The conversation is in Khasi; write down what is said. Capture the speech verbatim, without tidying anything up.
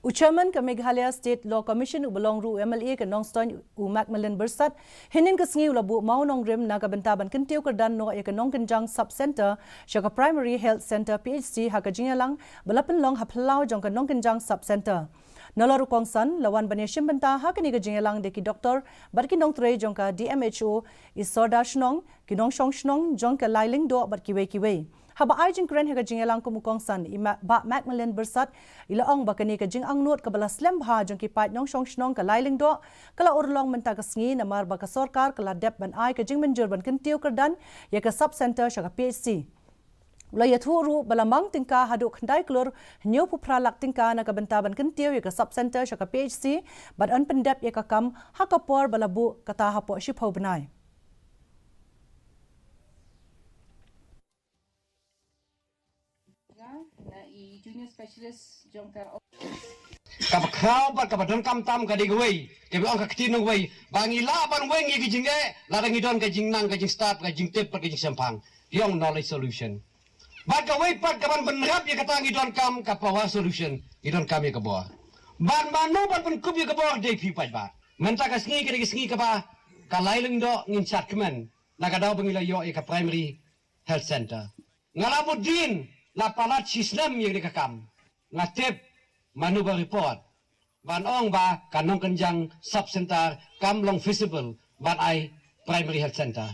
U Chairman ka Meghalaya State Law Commission uba long ruh u M L A ka Nongstoiñ u Macmillan Byrsat, hynnin ka sngi u la buh mawnongrim na ka bynta ban kyntiew kyrdan noh ïa ka Nongkynjang Sub Centre sha ka Primary Health Centre P H C ha ka jingïalang ba la pynlong ha phyllaw jong ka Nongkynjang Sub Centre. Nalor u kongsan, la wan ban ïashim bynta ha kane ka jingïalang da ki doktor bad ki nongtrei jong ka D M H O, i Sordar Shnong, ki nongshong shnong jong ka Lailingdoh bad kiwei kiwei. Haba ai jingkren ha ka jingïalang kum u kongsan, i Ma-, Bah Macmillan Byrsat, i la ong ba kane ka jingangnud kaba la slem bha jong ki paid nongshong shnong ka Lailingdoh ka la urlong mynta ka sngi namar ba ka sorkar ka la dep ban ai ka jingmynjur ban kyntiew kyrdan ïa ka Sub Centre sha ka P H C. U la ïathuh ruh ba la mang tyngka haduh khyndai klur hynñiewphew phra lak tyngka na ka bynta ban kyntiew ïa ka Sub Centre sha ka P H C bad yn pyndep ïa ka kam ha ka por ba la buh kata hapoh shiphew bnai. Nga, nga i junior specialist jong ka Kaba khraw bad kaba donkam tam ka dei kawei, kaba ong ka ktien nongwei, ba ngi lah ban weng ïa ka jingeh lada ngi don ka jingnang, ka jingstad, ka jingtip bad ka jingshemphang. Ïong knowledge solution. Bad kawei pat kaban bynrap ïa kata ngi donkam ka power solution, ngi donkam ïa ka bor. Bad mano ban pynkup ïa ka bor? Dei phi paidbah. Mynta ka sngi ka dei ka sngi kaba ka Lailingdoh ngin shad kmen na ka daw ba ngi la ïoh ïa ka Primary Health Centre. Nga la bud dien, la palat shisnem ïa kane ka kam. Nga tip mano ba report ban ong ba ka Nongkynjang Sub Centre kam long feasible ban ai Primary Health Centre.